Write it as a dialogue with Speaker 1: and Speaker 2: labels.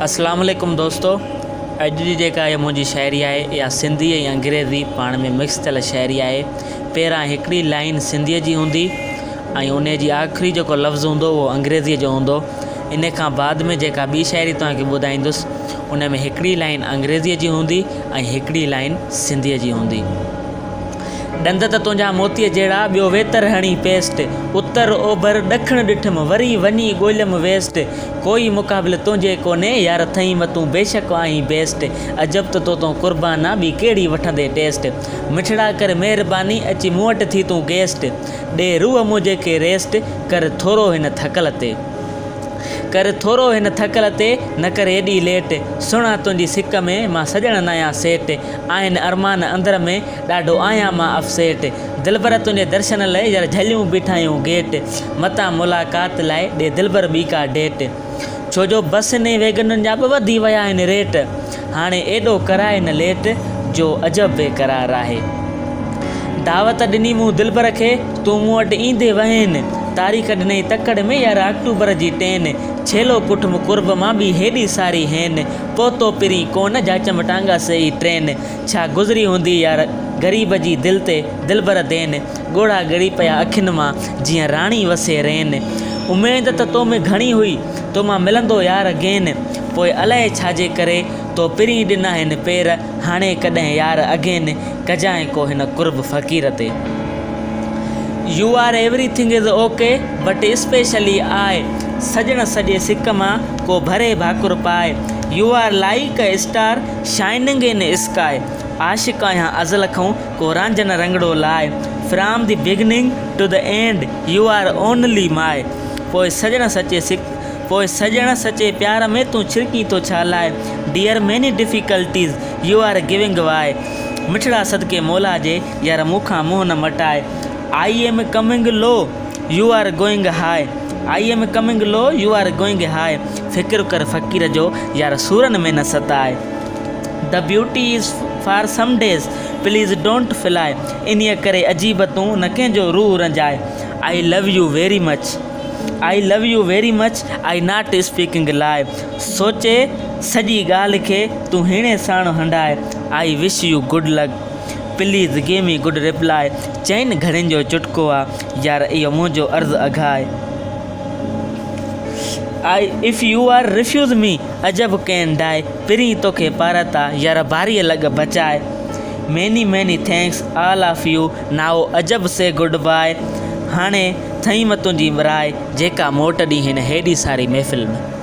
Speaker 1: اسلام عليڪم دوستو اڄ جي جيڪا هي منهنجي شاعري آهي اها سنڌي ۽ انگريزي پاڻ ۾ مڪس ٿيل شاعري آهي پهريان هڪڙي لائن سنڌيء جي هوندي ۽ ان جي آخري جيڪو لفظ هوندو اهو انگريزيء جو هوندو ان کان بعد ۾ جيڪا ٻي شاعري توهان کي ٻڌائيندس ان ۾ هڪڙي لائن انگريزيء جي هوندي ۽ هڪڙي لائن سنڌيء جي هوندي. ڏند ته تنهنجا موتيء جهڙا، ٻيو ويتر هڻي پيسٽ. اتر، اوڀر، ڏکڻ ڏٺم، وري وڃي ڳوليم ويسٽ. ڪوئي مقابل تنهنجي ڪونهي، يار ٿهيم تون بيشڪ آهين بيسٽ. عجب ته تو تون قربان آ، ٻي ڪهڙي وٺندي ٽيسٽ. مٺڙا ڪر مهرباني، اچي مون وٽ ٿي تون گيسٽ. ڏي روح منهنجي کي ريسٽ، ڪر ٿورو هن ٿڪل تي. ڪر ٿورو هن ٿڪل تي، نه ڪر ايڏي ليٽ. سهڻا تنهنجي سڪ ۾، مان سڄڻ ناهيان سيٽ. آهن ارمان اندر ۾، ڏاڍو آهيان مان اپسيٽ. دلبر تنهنجي درشن لئه، يار جهليون بيٺايون گيٽ. متان ملاقات لاء، ڏي دلبر ٻي ڪا ڊيٽ. ڇو جو بسن ۽ ويگنن جا به وڌي ويا آهن ريٽ. هاڻي ايڏو ڪرائي نه ليٽ، جو عجب بيقرار آهي. دعوت ڏني مون دلبر کي، تون مون وٽ ايندي وهين. تاريخ ڏنئي تڪڙ ۾، يار آڪٽوبر جي ٽين. ڇيلو ڪٺم قرب مان، ٻي هيڏي ساري هين. پهتو پرين ڪونه، جاچم ٽانگا سي ئي ٽرين. ڇا گذري هوندي يار غريب جي دل تي، دلبر دين. ڳوڙها ڳڙي پيا اکين مان، جيئن راڻي وسي رين. اميد ته تو ۾ گهڻي هئي، تو مان ملندو يار گين. پوء الائي ڇاجي ڪري، تو پرين ڏنا هن پير. هاڻي ڪڏهن يار اگين، ڪجانء ڪو هن قرب فقير تي. You are everything is okay but specially I سڄڻ سڄي سڪ مان ڪو ڀري ڀاڪر پاء you are like a star shining in sky عاشق آهيان ازل کئون ڪو رانجهن رنگڙو لاء from the beginning to the end you are only my پوء سڄڻ سچي سڪ پوء سڄڻ سچي پيار ۾ تون ڇرڪين ٿو ڇا لاء dear many difficulties you are going why مٺڙا صدقي مولا جي يار مون کان منهن نه مٽاء I am coming low you are going high I am coming low you are going high فڪر ڪر فقير جو يار سورن ۾ نه ستاء the beauty is for some days please don't fly انهيء ڪري عجيب تون نه ڪنهن جو روح رنجاء I love you very much I love you very much I not speaking lie سوچي سڄي ڳالهه کي تون هيڻي ساڻ هنڊاء I wish you good luck please give me good reply چئن گهڙين جو چٽڪو آ يار اهو منهنجو عرض اگهاء I if you are refuse me عجب ڪين ڊاء پرين توکي پارت آ يار باريء لڳ بچاء many many thanks all of you now عجب سي گڊ باء هاڻي ٿئيم تنهنجي راء جيڪا موٽ ڏين هن هيڏي ساري محفل ۾.